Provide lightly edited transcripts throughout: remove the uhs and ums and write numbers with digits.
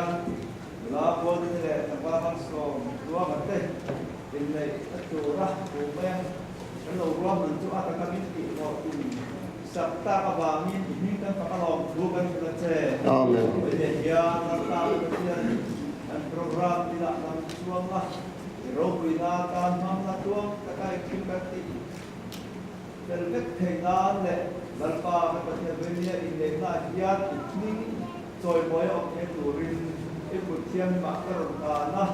hian nula Pualtini leh tlangval Malsawm Tluanga te inneih a tura hmuh mai a, kan lo ruahman chu a taka min tih hlawh tum sak tak avangin i hming kan fak alawm thu kan hrilh a che. Amen. Hei hian Lalpa Pathian kan program tinah lam chuang a, i ropuina tan hmang la tluang taka i thil kan tih Fel vek theih nan leh Lalpa ka Pathian Vainia inneihnaah hian i hming chawimawi a awm thei turin i kut thianghlimah ka rawn tan a,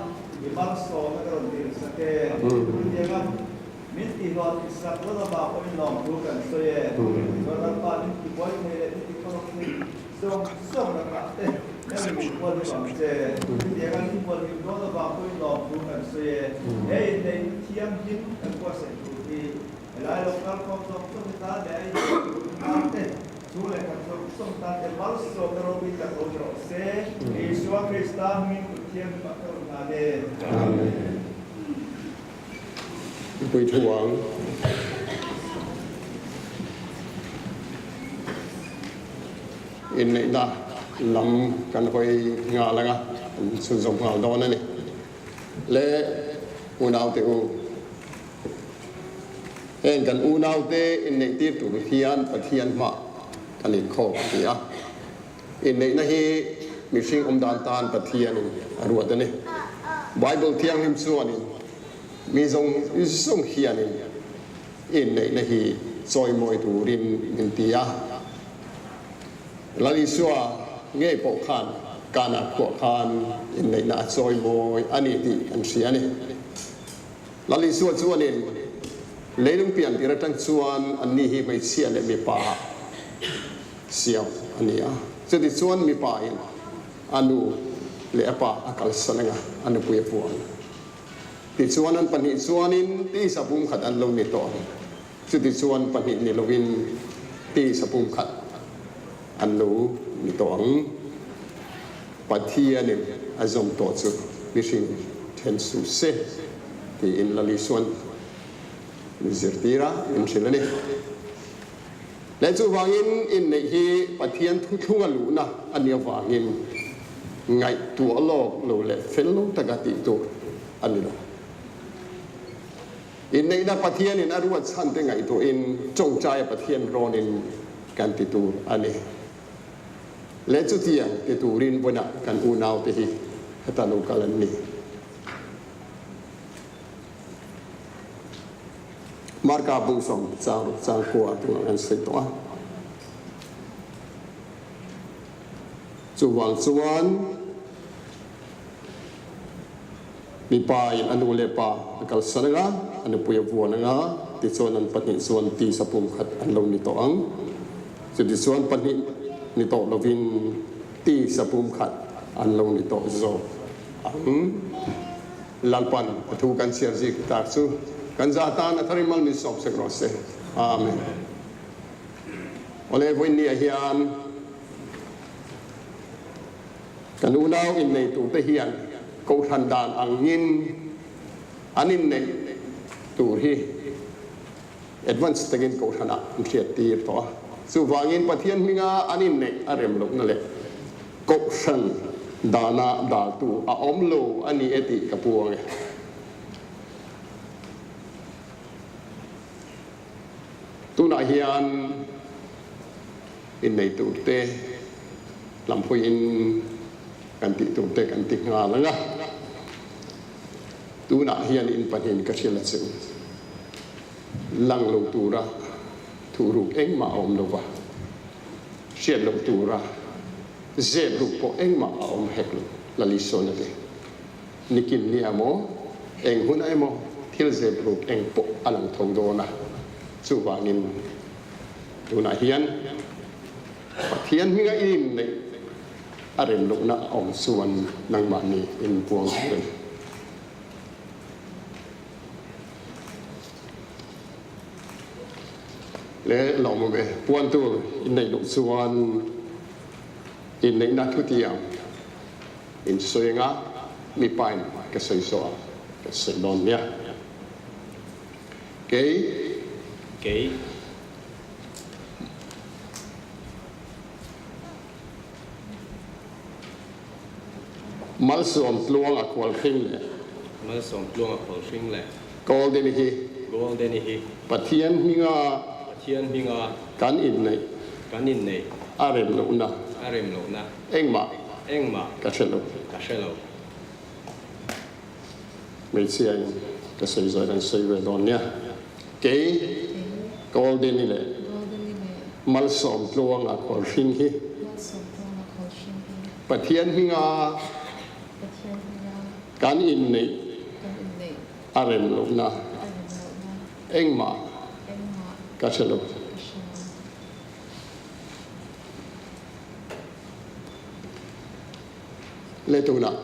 i malsawmna ka rawn dil sak e. Chutianga min tihhlawh tihsak lo lovah pawhin lawmthu kan sawi e. Chuan Lalpa min tibuai thei leh min tikhawlawk thei zawng zawng lakah te nang min bual hlim ang che. Chutianga min bual hlim dawn lovah pawhin lawmthu kan sawi e. He inneih thianghlim kan buatsaih tur hi Helai lo kal khawm zawng zawng te tan leh a inhmuh tur tan te, chhung leh khat zawng zawng tan te malsawmna ropui tak lo ni rawh se. Isua Krista hmingin kut thianghlim ah ka rawn nghal e. Amen. Mipui thu ang. Inneihna lam kan hawi nghal anga kan chhunzawm nghal dawn a ni. Le unaute u. Heng kan unaute inneihtir tur hian Pathian hmah kan inkhawm a ti a. Inneihna hi mihring awm dan tan Pathianin a ruat a ni. Bible Thianghlim chuanin mi zawng zawng hianin inneihna hi chawimawi turin min ti a. Lal Isua ngei pawh khan Kana khuah khan inneihna a chawimawi a ni tih kan hria a ni. Lal Isua chuanin leilung pian tir atang chuan anni hi hmeichhia leh mipa siam a ni a. Chuti chuan mipa in a nu leh a pa a kalsan anga a nupui a puang. Tichuan an pahnih chuanin tisa pumkhat an lo ni tawh ang. Chuti chuan pahnih ni lovin tisa pumkhat an lo ni tawh ang. Pathianin a zawm tawh chu mihring then suh se tiin Lal Isua'n min zirtir a, min hrilh a ni. Leh chuvangin inneih hi Pathian thuthlunga luhna a nih avangin ngaihtuah lawk lo leh fel lo taka tih tur a ni lo. Inneihna Pathianin a ruat chhan te ngaihtuahin tawngtaia Pathian rawnin kan ti tur a ni. Leh chutiang ti turin vawiinah kan unaute hi heta lo kal an ni. Marka bungsawm chang ruk chang khua tunah kan sawi tawh a. Chuvang chuan mipa in a nu leh pa a kalsan anga, a nupui a vuan anga, tichuan an pahnih chuan tisa pumkhat an lo ni tawh ang. Chutichuan pahnih ni tawh lovin tisa pumkhat an lo ni tawh zawk ang. Lalpan a thu kan chhiar zik tak chu kan za tan a thar in mal min sawp sek rawh se. Amen. Awle vawiin ah hian kan unau innei turte hian kohhran dan angin an inneih tur hi Advance takin kohhranah an hriat tir tawh a. Chuvangin Pathian hminga an inneih a rem lohna leh kohhran dana daltu a awm lo a ni e tih ka puang e. Tunah hian innei turte lampuiin kan tih turte kan ti nghal ang a. Tunah hian in pahnihin ka hrilh a che u. Lang lo tura thuhruk engmah a awm lo va, hriat loh tura zep ruk pawh engmah a awm hek lo, Lalisona te. Nikin nia maw, eng hunah emaw thil zep ruk eng pawh a lang tho dawn a, chuvangin tunah hian Pathian hminga i inneih a rem lohna a awm chuan nangmahni inpuang tur a ni. Le lawmawm e, puan tur inneih loh chuan inneihna thutiang in sawi anga mipain ka sawi zawh a ka sawi dawn nia. Kei. Kei. Malsawm tluang a khual hring leh. Malsawm tluang a khual hring leh. Golden hi. Golden hi. Pathian hminga. Pathian hminga. Kan inneih. Kan inneih. A rem lohna. A rem lohna. Engmah. Engmah. Ka hre lo. Ka hre lo. Hmeichhia in ka sawi zawih kan sawi ve dawn nia. Kei Golden i leh Malsawm tluang a khawl hring hi. Pathian hminga kan inneih a rem lohna engmah ka hre lo. Le tunah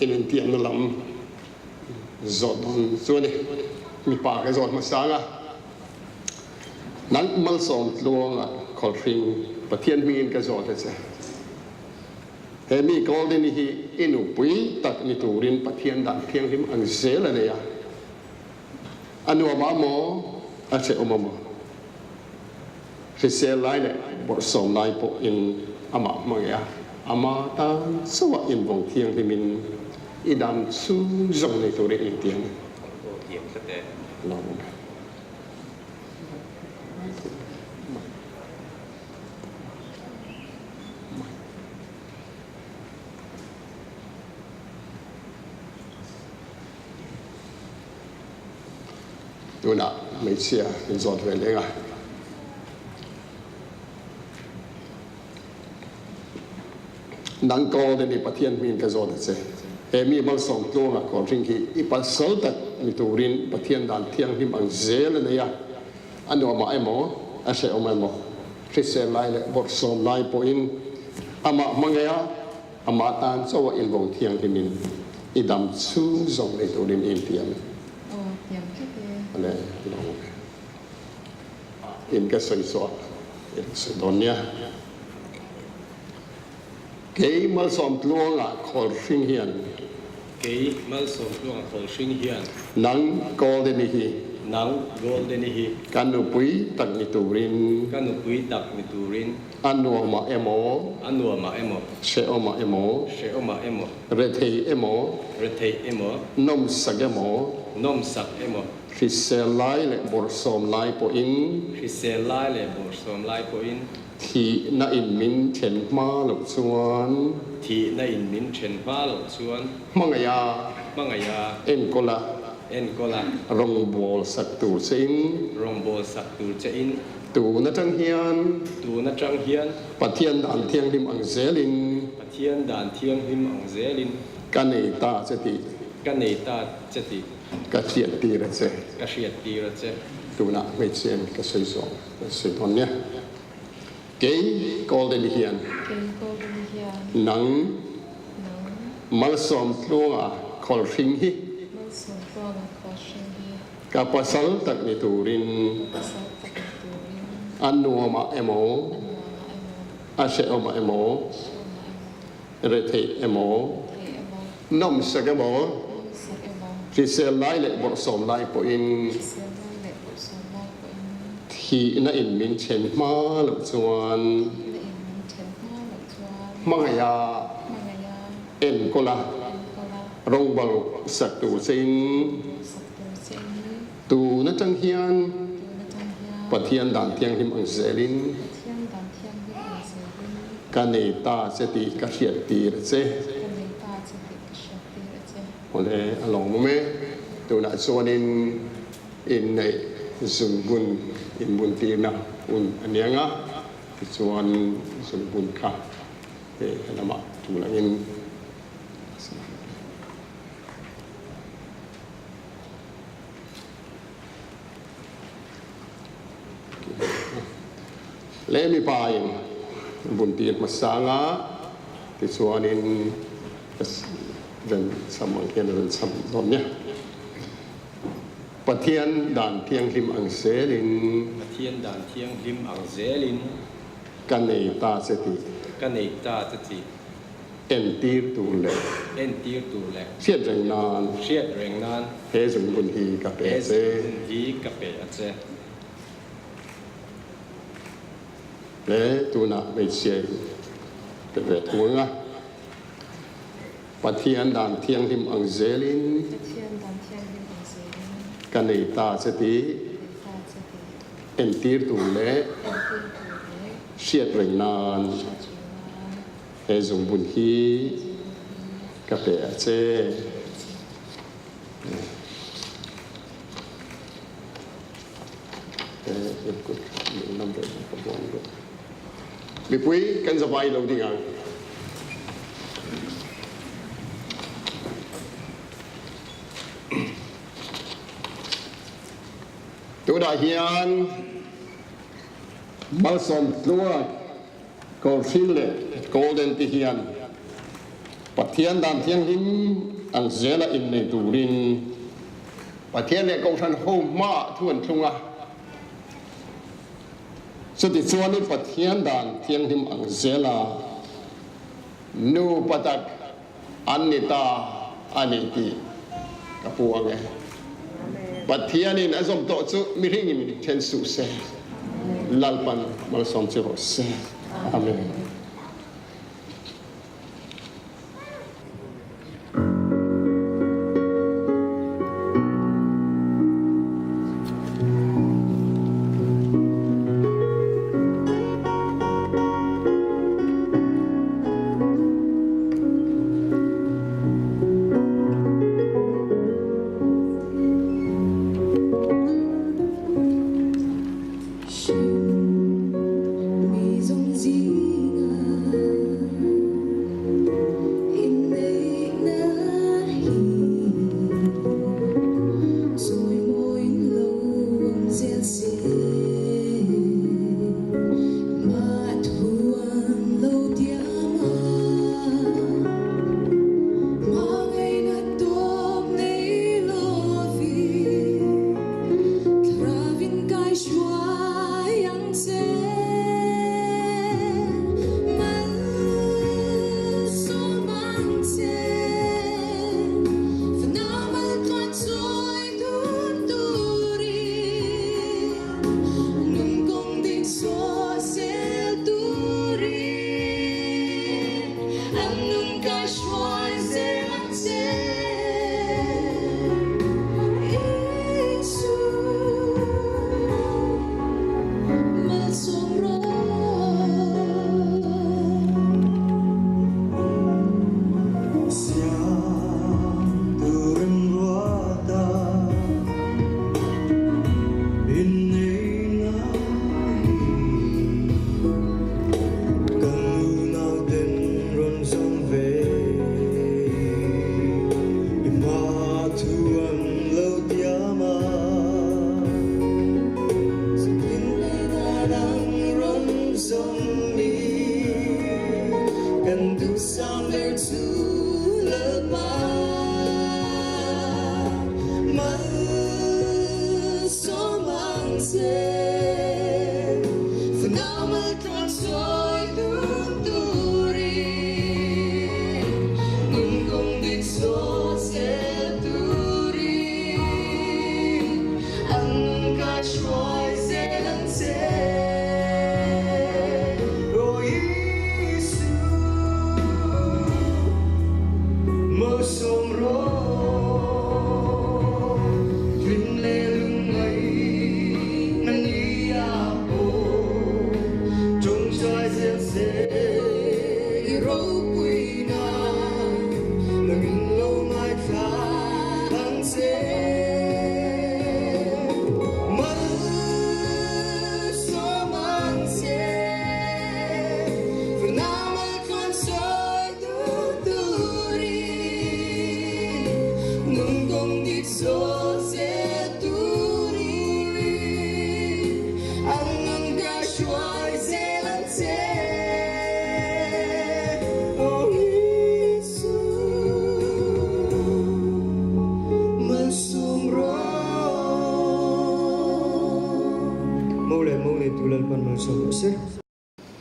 inentiamna lam zawt dawn chu a ni. Mipa ka zawt hmasa ang a, nang malsawm tluanga khawlhring Pathian hmingin ka zawt a che. He mi Golden-i hi i nupui tak ni turin Pathian dan thianghlim ang zel a nei a. A nuam ah maw, a hrehawm a maw? Hrisel lai leh bawrhsawm lai pawhin amah hmangaih a, ama tan chauh a invawng thianghlimin i dam chhung zawng nei turin intiang a. Aw tiang tlat e. Lawm awm e. Tunah hmeichhia min zawt ve leng a. Nang kawl in i Pathian hming ka zawt a che. He mi malsawm tluanga kawl hring hi i pasal tak ni turin Pathian dan thianghlim ang zel a nei a. A nuamah emaw, a hrehawm emaw, hrisel lai leh bawrhsawm lai pawhin amah hmangaih a, Amah tan chauh a invo thianghlimin i dam chhung zawng nei turin i intiam e. Aw, tiam tlat e. Ale, lo awm e. In ka sawi chhuah i lo sawi dawn nia. Kei Malsawm Tluanga khawl hring hian. Kei Malsawm Tluanga khawl hring hian. Nang Golden-i hi. Nang Golden-i hi. Ka nupui tak ni turin. Ka nupui tak ni turin. A nuamah emaw. A nuamah emaw. Hrehawmah emaw. Hrehawmah emaw. Retheih emaw. Retheih emaw. Nawmsak emaw. Nawmsak emaw. Hrisel lai leh bawrhsawm lai pawhin. Hrisel lai leh bawrhsawm lai pawhin. Thihna in min then hma loh chuan. Thihna in min then hma loh chuan. Hmangaiha. Hmangaiha. Enkawl a. Enkawl a. Rawngbâwl sak tur che in. Rawngbâwl sak tur che in. Tun atang hian. Tun atang hian. Pathian dan thianghlim ang zelin. Pathian dan thianghlim ang zelin. Ka nei ta che tih. Ka nei ta che tih. Ka hriat tir a che. Ka hriat tir a che. Tunah hmeichhia in ka sawi zawng ka sawi dawn nia. Kei Golden hian. Kei Golden hian. Nang. Nang. Malsawm tluanga khawl hring hi. Malsawm tluanga khawl hring hi. Ka pasal tak ni turin. Ka pasal tak ni turin. A nuamah emaw. A nuamah emaw. A hrehawmah emaw. A hrehawmah emaw. Retheih emaw. Retheih emaw. Nawmsak emaw. Nawmsak emaw. Hrisel lai leh bawrhsawm lai pawhin. Hrisel lai leh bawrhsawm lai pawhin. Thihna in min then hma loh chuan. Thihna in min then hma loh chuan. Hmangaiha. Hmangaiha. Enkawl a. Enkawl a. Rawngbal sak tur chein. Rawngbal sak tur chein. Tun atang hian. Tun atang hian. Pathian dan thianghlim ang zelin. Pathian dan thianghlim ang zelin. Ka nei ta che tih ka hriat tir a che. Ka nei ta che tih ka hriat tir a che. Awle a lawmawm e. Tunah chuanin inneih zungbun inbuntirna hun a niang a, tichuan zungbun kha Hei helamah tul angin a sawi a ni. Le mipain buntir hmasanga tichuanin ren cham ang hian a rawn cham dawn nia. Pathian dan thianghlim ang zelin. Pathian dan thianghlim ang zelin. Ka nei ta che tih. Ka nei ta che tih. Entir tur leh. Entir tur leh. Hriat reng nan. Hriat reng nan. He zungbun hi ka pe a che. He zungbun hi ka pe a che. Le tunah hmeichhia in pe ve thung ang a. Pathian dan thianghlim ang zelin. Pathian dan thianghlim ang zelin. Ka nei ta che tih. Nei ta che tih. Entir tur leh. Entir tur leh. Hriat reng nan. Hriat reng nan. He zungbun hi. He zungbun hi. Ka pe a che. Ka pe a che. Mipui kan zavai lo ding ang. Tunah hian malsawm tluak Kawlhring leh Golden te hian Pathian dan thianghlim ang zela innei turin Pathian leh Kohhran ho hmaah thu an thlung a. Chutichuanin Pathian dan thianghlim ang zela nupa tak an ni ta a ni tih ka puang e. Pathianin a zawm tawh chu mihringin then suh se. Lalpan malsawm chu rawh se. Amen.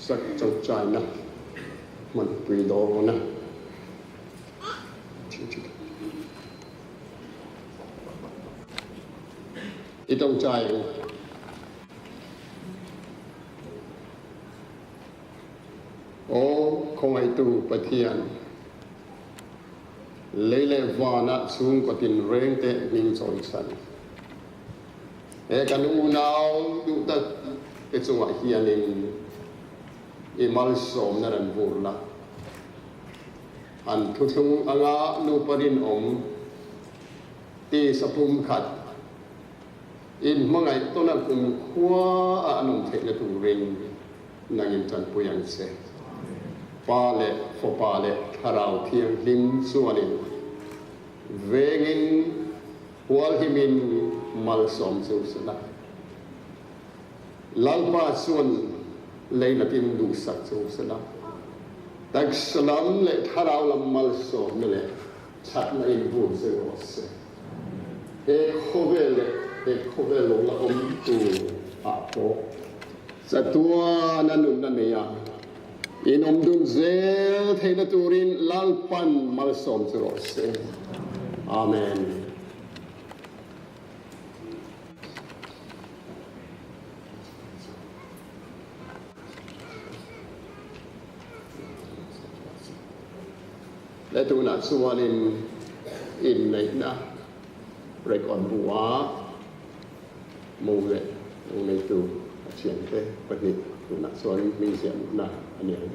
Sak chawngchaina hmanpui dawn a. I tawngchai ang. Aw, khawngaihtu Pathian. Lei leh vana chhungkaw tinrengte hming chawichhan. He kan unau duh tak te chungah hianin i malsawmna rawn vur la. An thuthlung anga nupa rinawm tisa pumkhat inhmangaih tawna kumkhua a an awm theihna turin nangin tanpui ang che. Pa leh Fapa leh Thlarau Thianghlim chuanin vengin hualhimin malsawm chu se la. Lalpa chuan leilatin duhsak chu se la. Taksa lam leh thlarau lam malsawmna leh thatna inbur che rawh se. He khawvel leh he khawvel lo la awm tur ah pawh chatuana nunna nei a inawm dun zel theihna turin Lalpan malsawm chu rawh se. Amen. Le tunah chuanin inneihna record bu-a mo leh lo neitu a thiante pahnih tunah chuan hming ziahna a ni ang.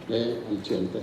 Le an thiante.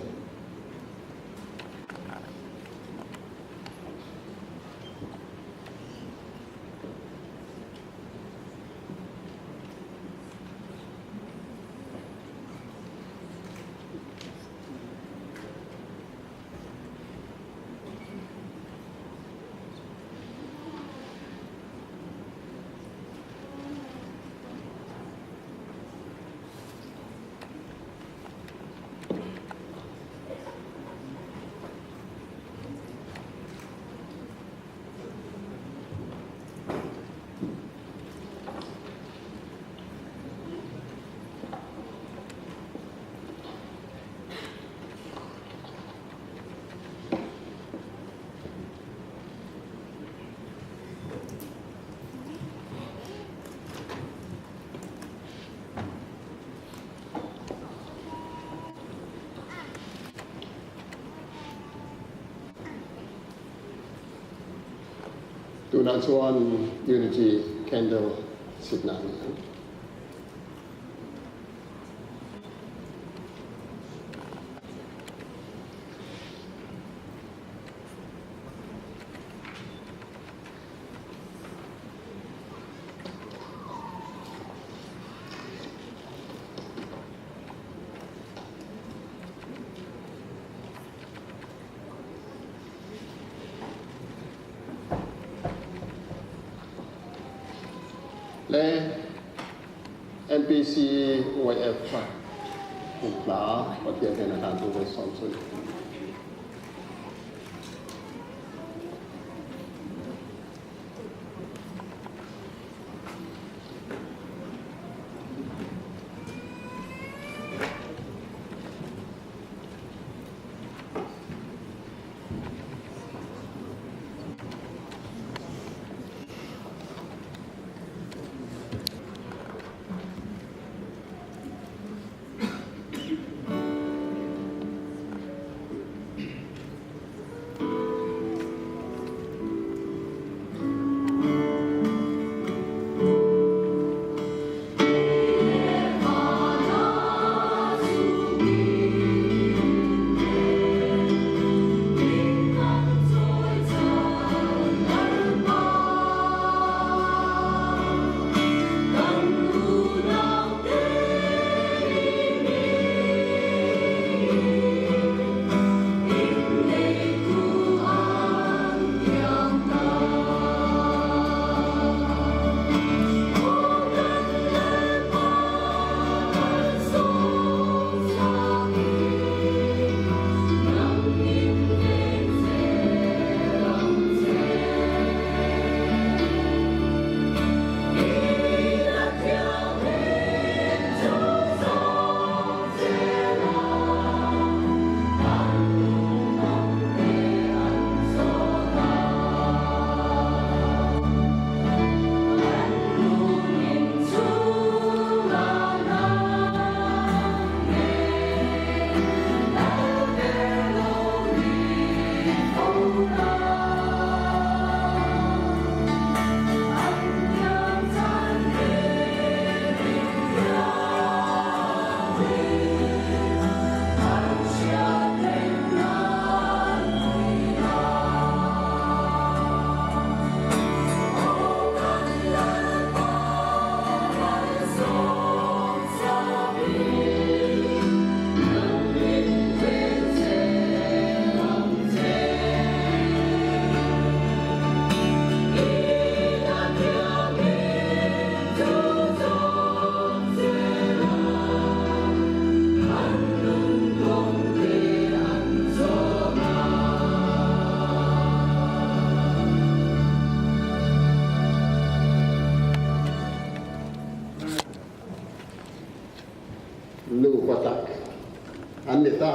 Tunah chuan Unity Candle chhitna a ni ang. Le MPC YF hla Pathian hnena hlan tu sawm chu.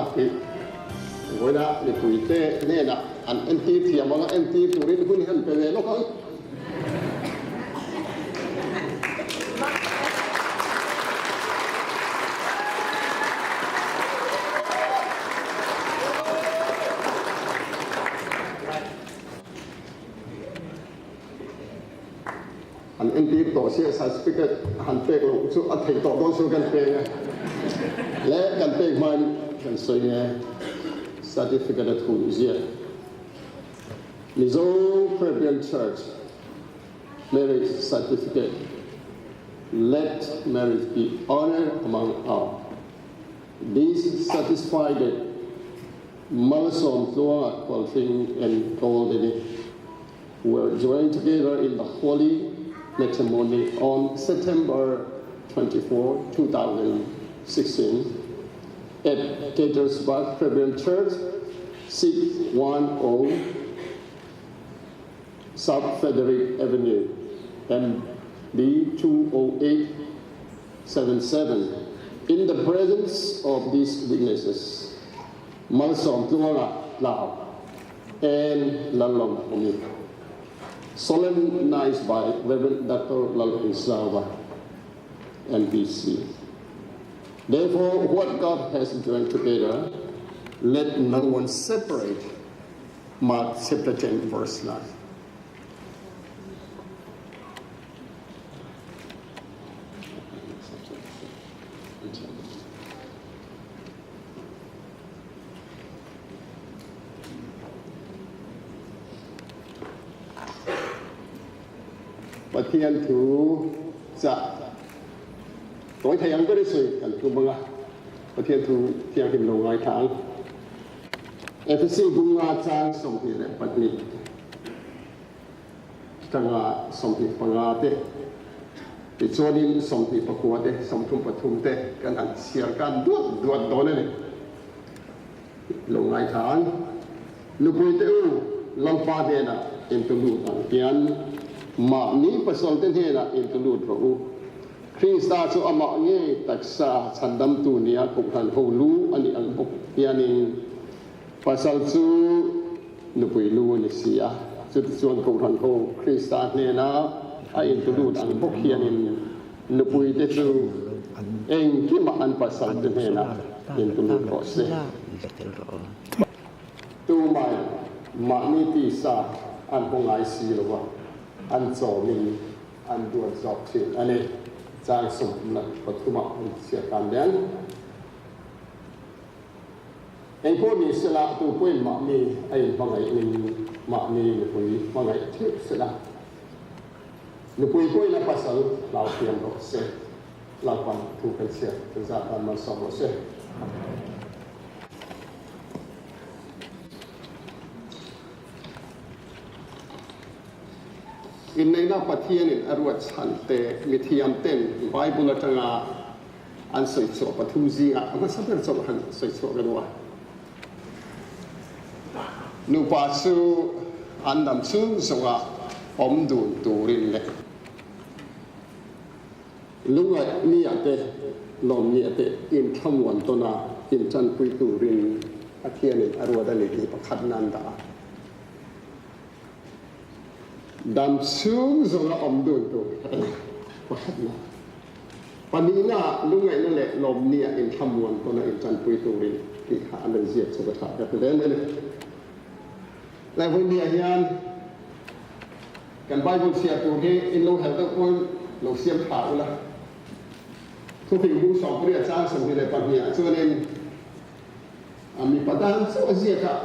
thlalak hi vawiina mipuite hnenah an entir thiam anga entir turin hun hi an pe ve lawk ang. An entir tawh sia certificate han pek loh chu a theih tawh dawn chu kan pek e. Le kan pek hmain kan sawi nge certificate a thu ziak. Mizo Presbyterian Church Marriage Certificate Let marriage be honored among all. This satisfied that Malsawm Tluanga Kawlhring and Goldeni were joined together in the holy matrimony on September 24, 2016 at Gaithersburg Presbyterian Church, 610 South Frederick Avenue, MD 20877, in the presence of these witnesses, Malsawm Tluanga Tlau and Lalawm Awmi, solemnized by Reverend Doctor Lalengzauva, MPC. Therefore, what God has joined together, let no one separate. Mark chapter 10, verse 9. Pathian thu chah tawi thei ang ber i sawi kan tum ang a, Pathian thu thianghlim lo ngaithla ang. Efesi bunga chang 22 tanga 25 te, tichuanin 29 te, 33 te kan han chhiar kan duat duat dawn a ni. Lo ngaithla ang. Nupui te u, Lalpa hnenah intu lut ang hian mahni pasalte hnenah intu lut rawh u. Krista chu amah ngei taksa chhandamtu nia Kohhran ho lu a nih ang bawk hianin pasal chu nupui lu a ni si a. Chutichuan Kohhran ho Krista hnena a intu lut ang bawk hianin nupui te chu engkimah an pasalte hnenah intu lut rawh se. Tumai mahni tisa an hmu ngai si lo a, an chawmin an duat zawk thin a ni. Chang 13 ah an chhiat tan nen. Engpawh ni sela tu pawhin mahni a inhmangaih in mahni nupui hmangaih theuh sela. Nupui pawhin a pasal hlau thiam rawh se. Lalpan thu kan chhiat kan zah tan malsawm rawh se. Inneihna Pathianin a ruat chhan te mithiam ten Bible atanga an sawi chhuah pathum zingah a hmasa ber chauh han sawi chhuah ka duh a. Nupa chu an dam chhung zawnga awm dun turin leh lungaih nia te lawm nia te inthlamuan tawna intanpui turin Pathianin a ruat a ni tih pakhat nan dah a. Dam chhung zawnga awm dun tur a ni. Pakhatna, pahnihna lungaihna leh lawmnia inthlamuan tawna intanpui turin tih kha an rawn ziak chhuak a tha ka ti hle mai a ni. Lai vawinia hian kan Bible chhiar tur hi in lo herh deuh pawhin lo siam tha ula. Thufing bung 28 chang 22 ah chuanin A mipa dan chauh a ziak a,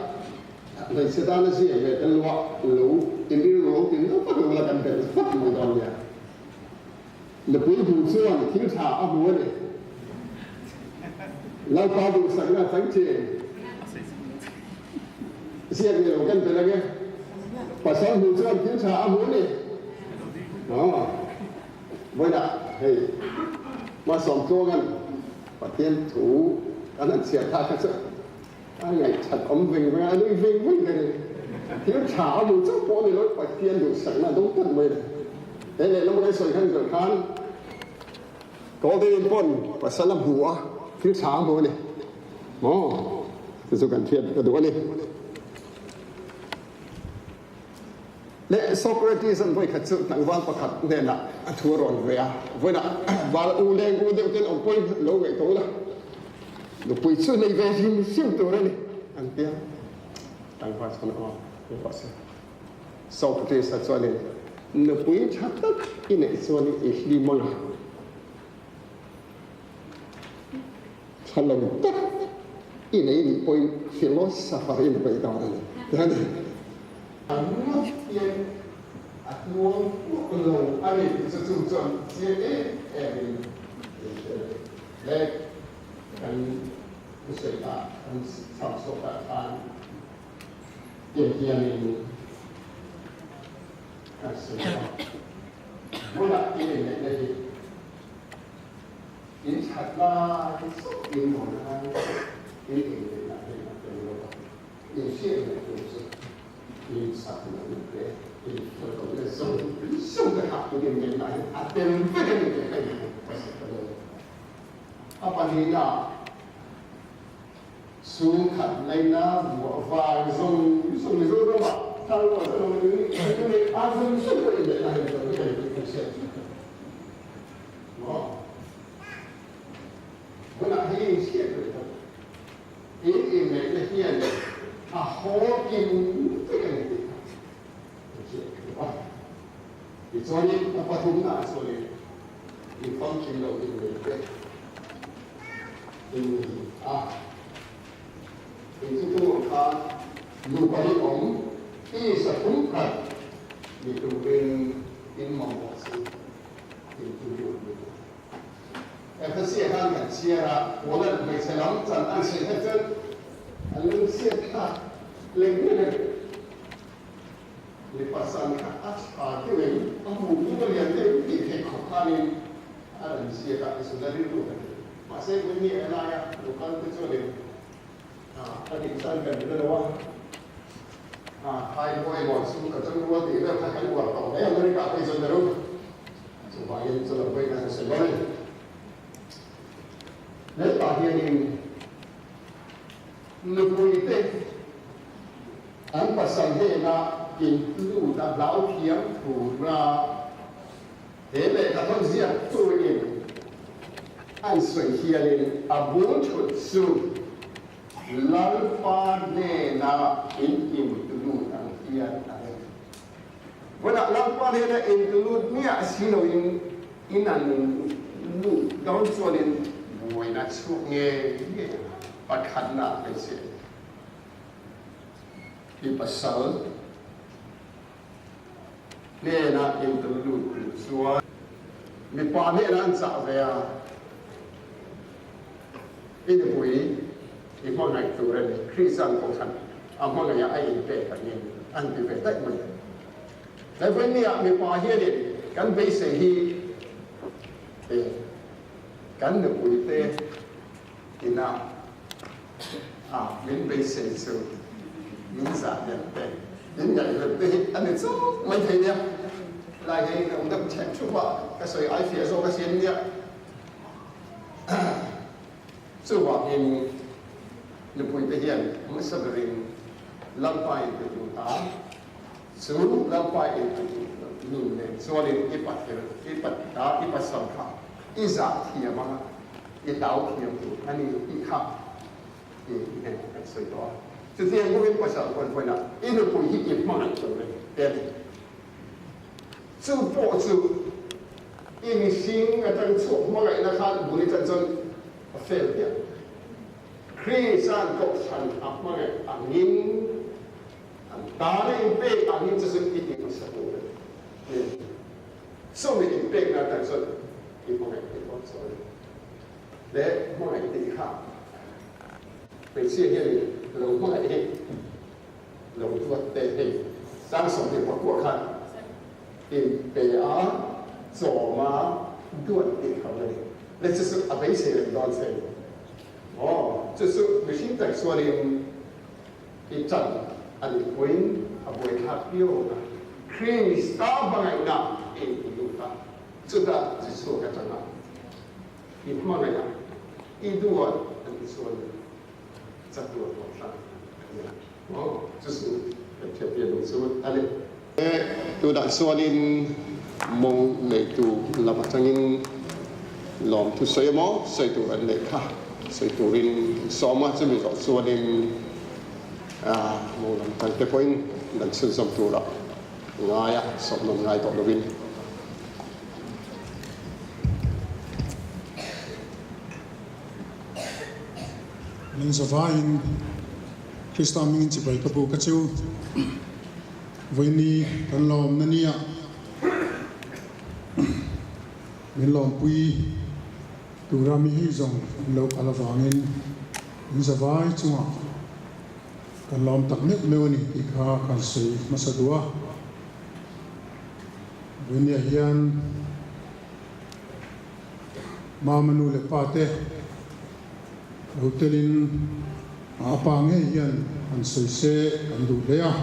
hmeichhe dan a ziak ve tel lo a, lo inrilru lo tin deuh vak lo la kan belh vat mai dawn nia. Nupui hmu chuan thil tha a hmu a ni. Lalpa duhsakna a chang thin. Ziak ni lo kan belh ange. Pasal hmu chuan thil tha a hmu a ni. Aw, vawiinah hei hmasawm tluangan Pathian thu kan han chhiar tha kha chu a ngaihthat awm veng veng a, a nui veng veng ka ni. Thil tha a hmu chauh pawh a ni lo, Pathian duhsakna a dawng tlat mai a ni. He lehlam kan sawi khan zawh khan Golden in pawn pasal a hmu a, thil tha a hmu a ni maw? Chu chu kan hriat ka duh a ni. Leh Socrates-a'n vawikhat chu tlangval pakhat hnenah a thu a rawn ve a, Vawiinah val u leng u deuh ten awm pawhin lo ngaih tawh ula, nupui chu nei ve hrim hrim tur a ni, an ti a. Tlangval chuan aw ni rawh se. Socrates-a chuanin, Nupui tha tak i neih chuan i hlim ang a. Tha lo tak i nei nih pawhin philosopher i ni mai dawn a ni. Tihian a ngawt hian a tuang pawh lo a ni tih chu chung chuan chiang em em in min hre ve hle. Kan thusawi ah kan chham chhuak ah khan tiang hianin kan sawi a, hmunah i inneihna hi In that lai zauh in maw lai in ei leh lah hian a tel lo a, in hriat leh tur chu in chak loh te, in fel loh te zawng zawng te kha in inneih lah hian a tel vek a ni tih kha in hmu hmasa ta lo. A pahnihna chhungkhat laina vuah vang zawng zawng Mizoramah thangluah zawng a zawng zawng pawh inneih lah hian a tel vek a ni tih kan hriat vek a. Maw? Hmunah hi in chhiat rih lo. In inneihna hian a haw kim vek a ni tih kha ka hriat duh a. Tichuanin a pathumnaah chuanin in famkim lo inneih te in ni a. In chu tumah khan nupa hi awm tisa thumkhat ni turin in mamawh chu. Ephesia khan kan chhiar a, Poland hmeichhe lam chan an sawi kha chuan a lungchhiat thlak leng leng a ni. Mipa chan kha a tha deuh em, a hmuh hmuh a lian deuh tih theih khawp khanin a rawn ziak a, insulna rilru ka ti. Mahse, Winnie a laia lo kal te chuanin a dik chan kan hre lo a, Thai pawh emaw chu ka changrual tih vel kha kan uar tawh hle America phei chuan ber u. Chuvangin chu lo vawi kan sawi dawn a ni. Hetah hianin nupuite an pasal hnena inhlut a hlau thiam thura he lehkha thawn ziak tuin an sawi hianin a bul thut chu Lalpa hnena in intulut ang hian a rem. Hmunah Lalpa hnena intulut miah si loin in an lut dawn chuanin buaina chhuak ngei ngei ang. Pakhatna hmeichhe hi pasal hnena intulut duh chuan mipa hnena an chah ve a. I nupui i hmangaih tur a ni. Kristian kohhran a hmangaih a inpek angin an ti ve daih mai. Hevawinia mipa hianin kan beisei hi e kan nupuite inah a min beisei chu min zah ber te, min ngaihhlut te hi a ni chauh mai thei nia. Helai hi ka awm deuh chhek thup a, ka sawi ai fiah zawk asin nia. Chuvangin mipuite hian hmasa berin Lalpa in pe tur ta, chu Lalpa in pe tur nun nen chuanin i pathel, i patta, i pasal kha i zah thiam anga i hlau thiam tur a ni tih kha i hnenah kan sawi tawh a. Chutiang bawkin pasal pawn vawiinah i nupui hi i hmangaih tur a ni te a ni. Chu pawh chu i mihring atang chhuak hmangaihna khan bul i tan chuan a fel piah. Kristian kohhran a hmangaih angin an tana inpek angin chu chu i ti hmasa tur a ni. Chumi inpekna atang chuan i hmangaih theih dawn chu a ni. Leh hmangaih tih kha hmeichhia hianin lo hmangaih hi Lo duat teh hei 24 khan in pe a chawm a duat tih kha a ni. Le chu chu a beisei reng dawn che ni. Aw chu chu mihring tak chuanin i tan a nih pawhin a buaithlak viau ang a. Krista hmangaihna in i lut a, chutah chi chhuak atanga i hmangaih a, i duat a nih chuan. Chatuan Kohhran a ni a, maw? Chu chu kan hriattir duh chu a ni. Tunah chuanin mawng neitu lam atangin lawmthu sawi emaw sawi tur an neih kha sawi turin kan sawm a, chumi zawh chuanin mawng lam tangte pawhin kan chhunzawm turah ngai a, sawmnawn ngai tawh lovin. Min zavaiin Krista hmingin chibai ka bu ka chu. Vawiini kan lawmna nia min lawmpui tura mi hei zawng an lo kal avangin min zavai chungah kan lawm tak meuh meuh a ni tih kha kan sawi hmasa duh a. Vawiiniah hian Mama nu leh pa te lo telin a pa ngei hian han sawi se kan duh hle a,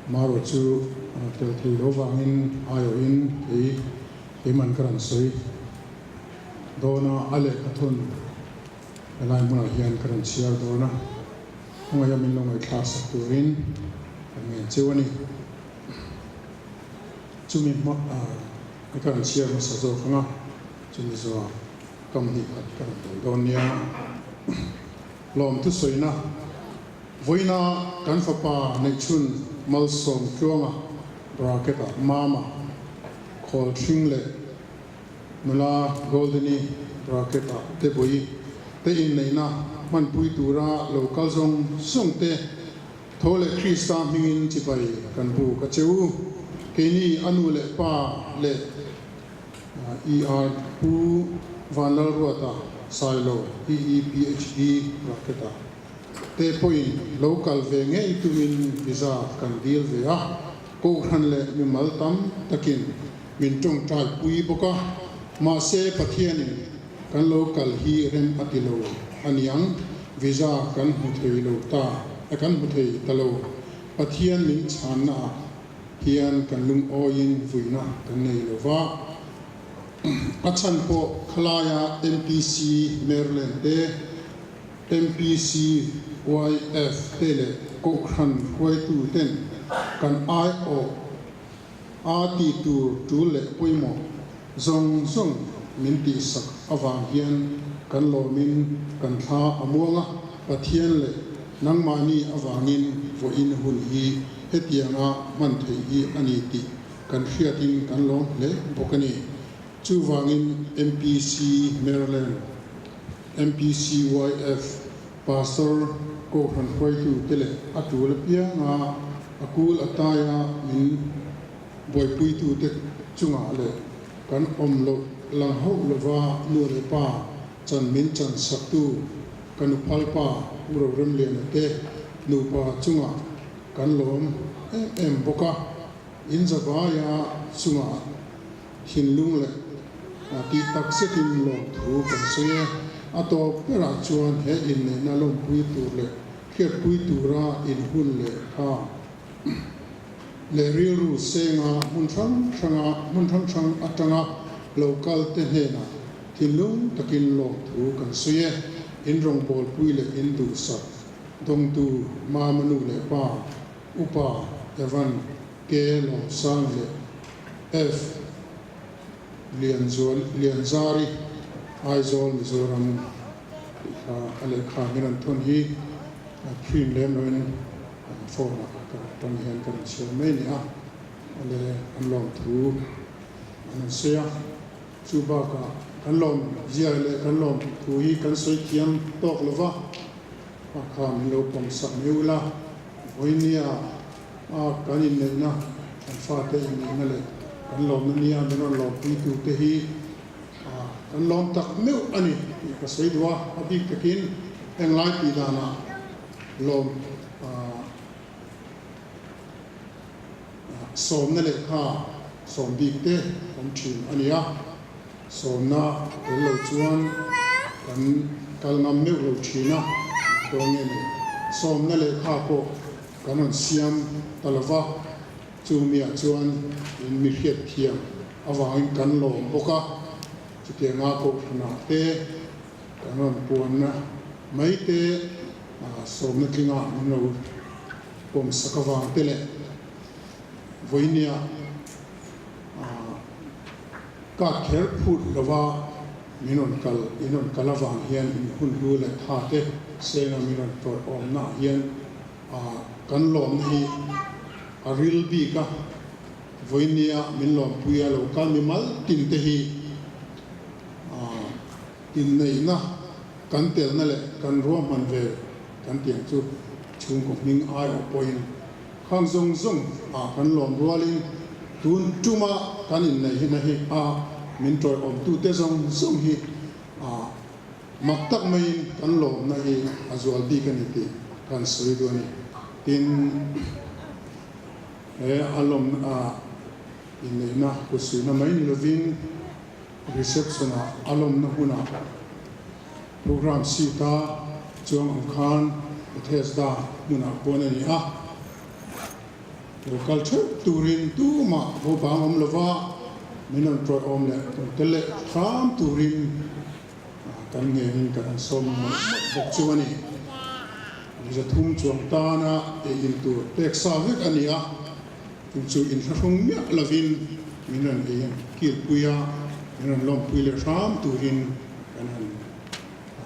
marawh chu tel thei lo vangin aiawhin kei keiman ka rawn sawi dawn a, a lehkhathawn helai hmunah hian ka rawn chhiar dawn a, khawngaih a min lo ngaihthlak sak turin kan ngen cheu a ni. Chumi hma a ka rawn chhiar hmasa zawk ang a, chumi zawh kam hnih khat ka rawn dawi dawn nia. Lawm thusawina, Vawiina kan fapa neihchhun Malsawm Tluanga bracket ah Mama Khawlhring leh nula Goldeni bracket ah Tebui te inneihna hmanpui tura lo kal zawng zawng te Tho leh Krista hmingin chibai kan buk a che u. Keini a nu leh pa leh ER Pu Vanlalruata Sailo, PE PhD Raketa te pawhin lo kal ve ngei tumin visa kan dil ve a, Kohhran leh mimal tam takin min tawngtai pui bawk a, mahse Pathianin Kan lo kal hi rem a ti lo aniang, visa kan hmu thei lo ta, a kan hmu thei ta lo. Pathian min chhanna ah hian kan lungawiin vuina kan nei lo va. A chhan pawh khalaia MPC Maryland te, MPC YF te leh Kohhran hruaitu ten kan aiawh A tih tur tul leh pawimawh zawng zawng min tihsak avang hian kan lawmin kan thla a muang a, Pathian leh nangmahni avangin vawiin hun hi hetianga hman theih hi a ni tih kan hriatin kan lawm hle bawk a ni. Chuvangin MPC Maryland, MPCYF, Pastor Kohhran hruaitu te leh a tul apianga a kul a taia min buaipuitu te chungah leh kan awm loh lang hauh lova nu leh pa chan min chan saktu ka nuphal pa Pu Roremliana te nupa chungah kan lawm em em bawk a, in zavaia chungah Thinlung leh tih tak zetin lawmthu kan sawi e. A tawp berah chuan he inneihna lawmpui tur leh hriatpui tura inhun leh tha leh rilru senga hmun hrang hranga hmun hrang hrang atanga lo kal te hnenah thinlung takin lawmthu kan sawi e. In rawngbawlpui leh in duhsak dawngtu Mama nu leh pa Upa Evan K Lawmsang leh F. Lianzual Lianzari, Aizawl, Mizoram tih kha a lehkha min rawn thawn hi print lem loin phone ah ka rawn tawng hian ka rawn chhiar mai a ni a, ale an lawm thu an rawn sawi a, chu bakah kan lawm zia leh kan lawm thu hi kan sawi thiam tawk lova, a kha min lo pawm sak mai ula, vawinia A kan inneihna, kan fate inneihna leh kan lawmna nia min rawn lawmpuitu te hi kan lawm tak meuh a ni tih ka sawi duh a, a bik takin englai tih danah lawm sawmna lehkha sawm bik te awm thin a ni a, sawmna tel lo chuan kan kal ngam meuh lo thin a, dawn nge ni sawmna lehkha pawh Kan rawn siam ta lo va, chu miah chuan in mi hriat thiam avangin kan lawm bawk a, chutianga kohhranah te kan rawn puanna mai te Sawmna tlinga min lo pawm sak avang te leh vawinia Ka kher phut lova min rawn kal, in rawn kal avang hian in hun hlu leh tha te senga min rawn tawih awmna ah hian kan lawmna hi a ril bik a, vawinia min lawmpui a lo kal mi mal tin te hi inneihna kan telna leh kan ruahman ve kan tiang chu chhungkaw hming aiawh pawhin Khang zawng zawng ah kan lawm rualin tun tuma kan inneihna hi a min tawiawmtute zawng zawng hi a mak tak maiin kan lawmna hi a zual bik a ni tih kan sawi duh a ni. Tin, he a lawmna ah inneihna kutsuihna mai ni lovin reception ah a lawmna hunah Program sheet a chuang ang khan Bethesda hmunah khuan a ni a, lo kal theuh turin tumah ho bang awm lova min rawn tawih awm leh rawn tel leh hram turin kan ngenin kan han sawm mawlh mawlh bawk chu a ni. Mizathum chuang tana ei in tur pek sa vek a ni a, chu chu inthlahrung miah lovin min rawn ei kilpui a, min rawn lawmpui leh hram turin Kan han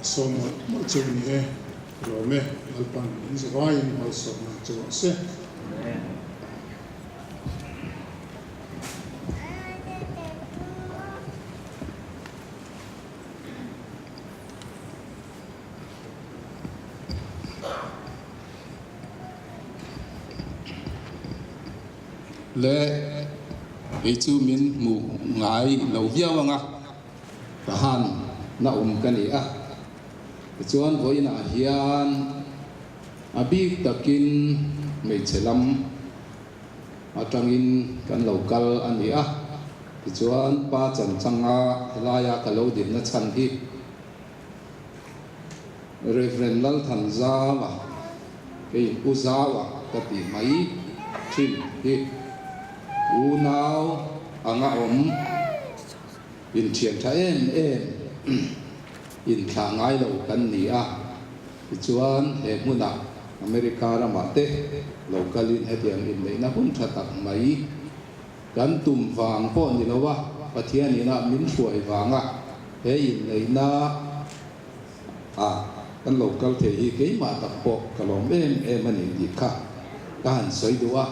sawm mawlh mawlh chu a ni e, ka lawm e, Lalpan min zavaiin malsawmna che rawh se. Le kei chu min hmuh ngai lo viau ang a. Tahan na awm ka ni a, tichuan vawiinah hian a bik takin hmeichhe lam atangin kan lo kal a ni a, tichuan pa chanchanga helaia ka lo dinna chhan hi Rev. Lalthanzaua kei U Zaua ka ti mai thin hi unau anga awm. Inthian tha em em inthlah ngai lo kan ni a, tichuan he hmunah America ramah te lo kalin hetiang inneihna hun tha tak mai kan tum vang pawh ni lo a, Pathian inah min hruai vanga he inneihna ah kan lo kal thei hi keimah tak pawh ka lawm em em a ni tih kha ka han sawi duh a.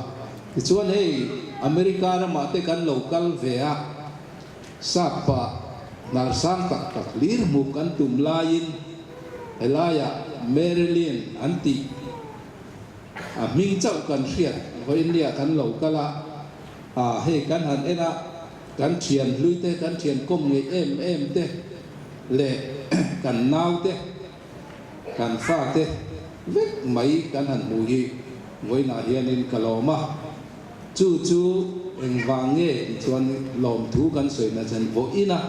Tichuan hei America ramah te kan lo kal ve a, Sap pah hnar sang tak tak hlir hmuh kan tum laiin helaiah Marilyn an tih a hming chauh kan hriat vawiinnia kan lo kal a, ah hei kan han en a, kan thian hlui te, kan thian kawm ngeih em em te leh kan nau te, kan fa te vek mai kan han hmuh hi vawiinah hianin ka lawm a. Chu chu engvang nge tih chuan lawmthu kan sawi na chuan vawiin a,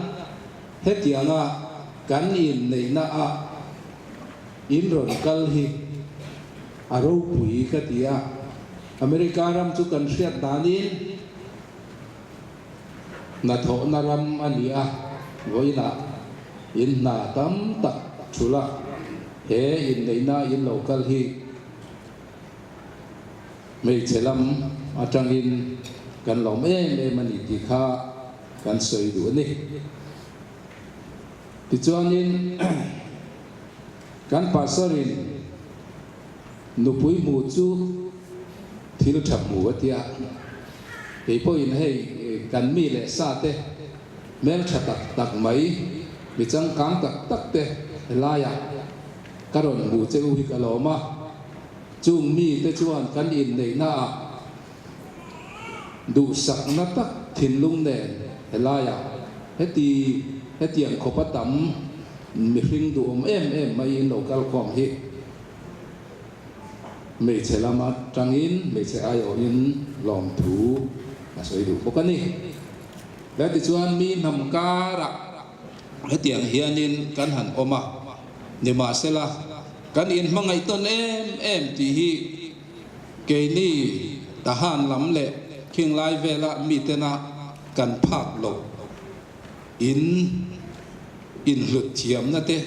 hetianga kan inneihna ah in rawn kal hi a ropui ka ti a, America ram chu kan hriat danin hnathawhna ram a ni a, vawiinah in hna tam tak thulh a, he inneihna in lo kal hi. Hmeichhe lam atangin kan lawm em em a ni tih kha kan sawi duh a ni. Tichuanin kan pastor-in nupui hmu chu thil tha hmu a ti a, kei pawhin hei kan mi leh sa te hmeltha tak tak mai, mi changkang tak tak te helaiah ka rawn hmu che u hi ka lawm a. Chung mite chuan kan inneihnaah duhsakna tak thinlung nen helaiah heti hetiang khawpa tam mihring duhawm em em mai in lo kal khawm hi hmeichhe lam atangin hmeichhe aiawhin lawmthu a sawi duh bawk a ni. He tichuan mi hnam karah hetiang hianin kan han awm a, nimahsela kan inhmangaih tawn em em tih hi keini Tahan lam leh Khinglai vela mitena kan phak loh in inhlut thiamna te,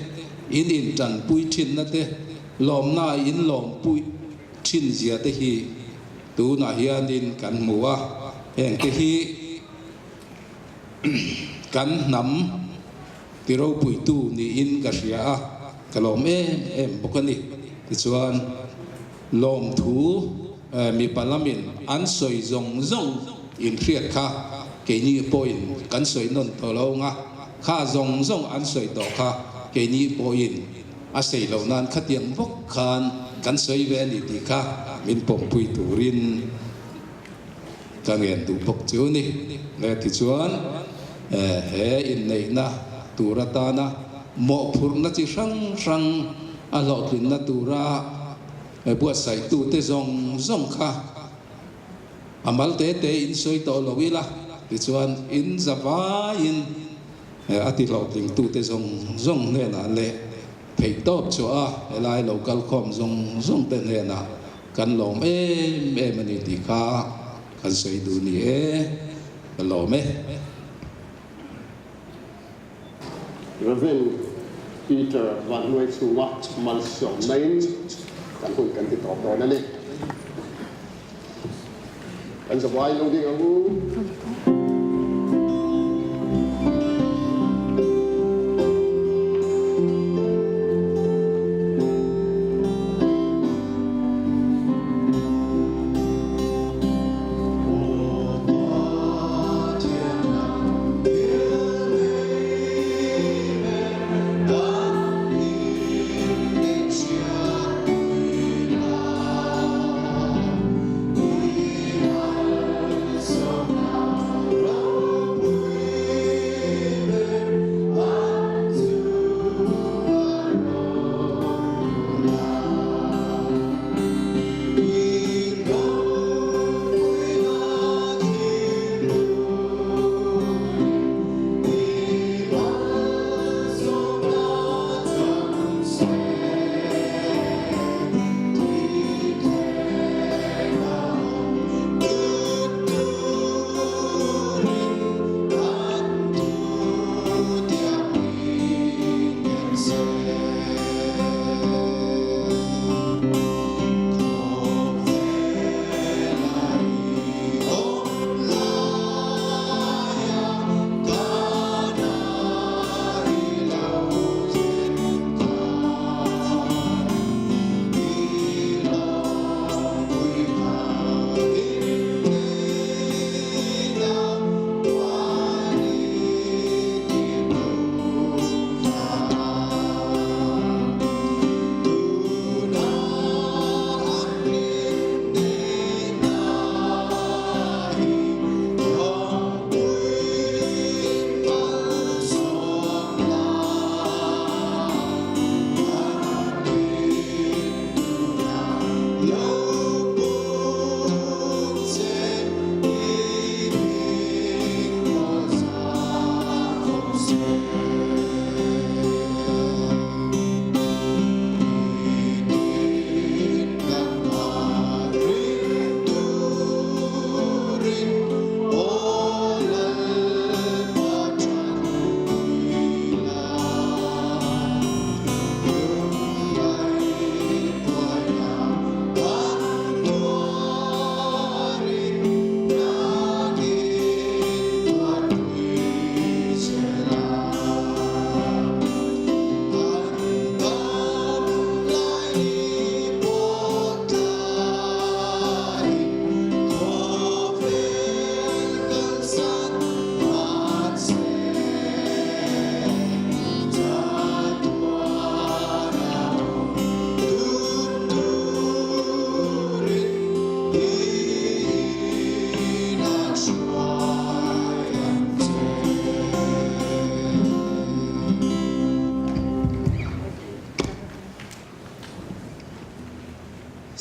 in intanpui thinna te. Lawmna in lawmpui thin zia te hi tunah hianin kan hmu a, heng te hi kan hnam ti ropuitu niin ka hria a, ka lawm em em bawk a ni. Tichuan, lawmthu mipa lamin an sawi zawng zawng inhriat kha keini pawhin kan sawi nawn tawh lo ang a, kha zawng zawng an sawi tawh kha keini pawhin A sei loh nan khatiang bawk khan kan sawi ve a ni tih kha min pawmpui turin ka ngen duh bawk chu ni. Le tichuan he inneihna tur atana mawhphurhna chi hrang hrang a hlawhtlinna tura buatsaihtute zawng zawng kha a mal te te in sawi tawh lo ila tichuan in zavaiin A ti hlawhtlingtute zawng zawng hnenah leh theihtawp chhuah a helai lo kalkhawm zawng zawngte hnenah kan lawm em em a ni tih kha kan sawi duh ni e, ka lawm e. Rev. Peter Vanhnuai chhunga malsawmnain kan hun kan ti tawp dawn a ni. Kan zavai lo ding ang u.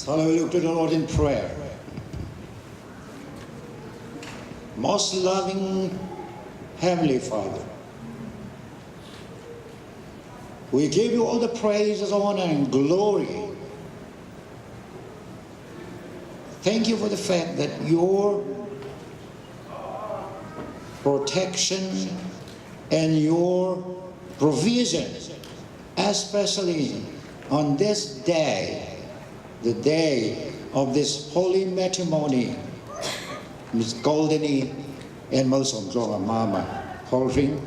Shall we look to the Lord in prayer? Most loving Heavenly Father, we give you all the praises, honor, and glory. Thank you for the fact that your protection and your provision, especially On this day, the day of this holy matrimony, Miss Goldeny and Malsawmtluanga Mama Khawlhring,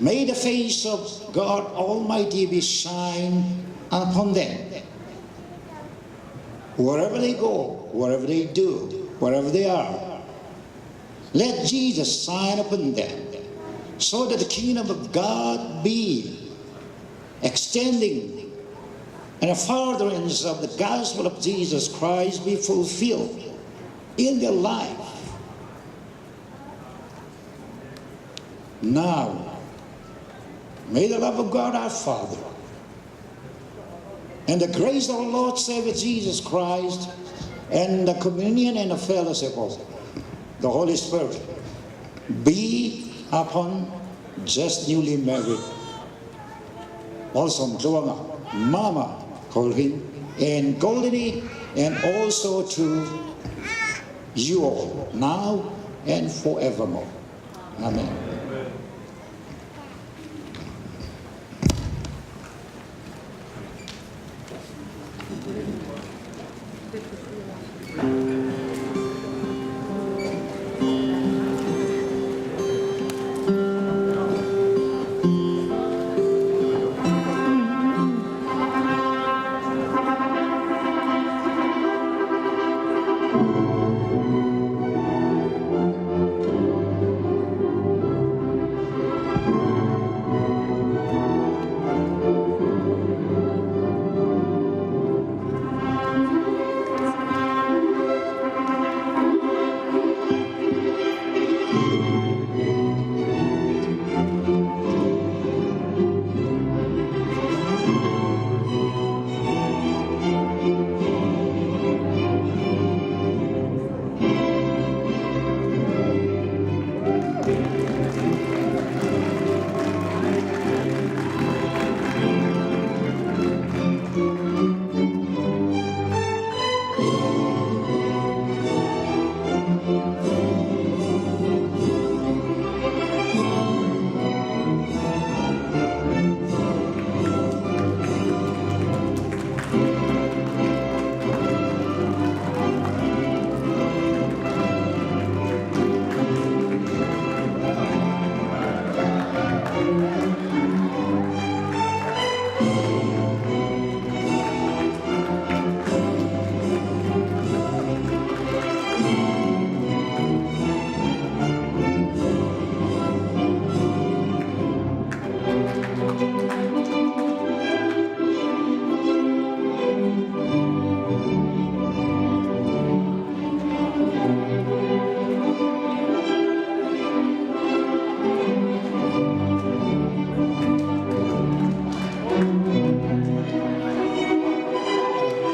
may the face of God Almighty be shine upon them. Wherever they go, wherever they do, wherever they are, let Jesus shine upon them so that the kingdom of God be extending and the furtherance of the gospel of Jesus Christ be fulfilled in their life. Now, may the love of God our Father and the grace of our Lord Savior Jesus Christ and the communion and the fellowship of the Holy Spirit be upon just newly married Malsawmtluanga, Mama Khawlhring, and Goldeny, and also to you all, now and forevermore. Amen.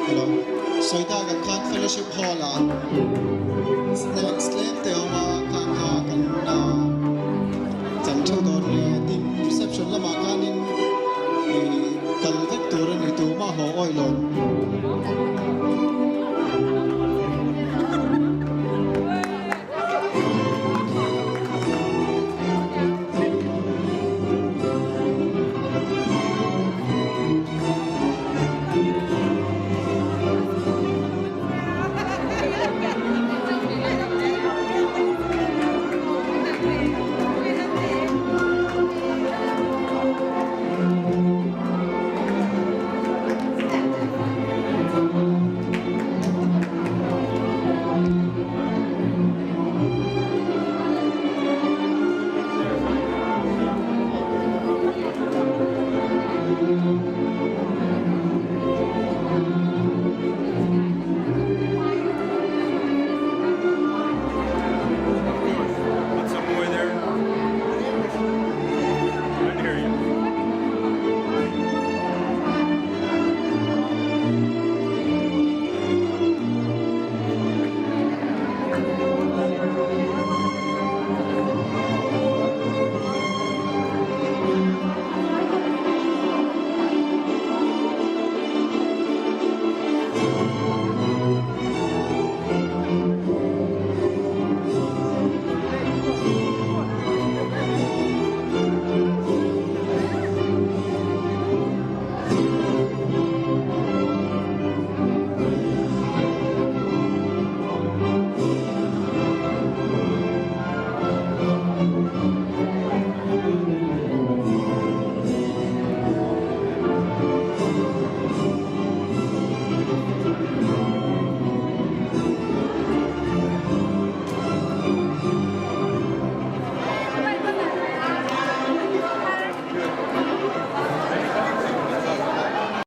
Hello. Sawi tak ang khan Fellowship Hall ah snacks tlem te awm a, khang kha kan chan theuh dawn nia. Tin, reception lamah khanin ih kal vek tur a ni, tumah haw awih lo.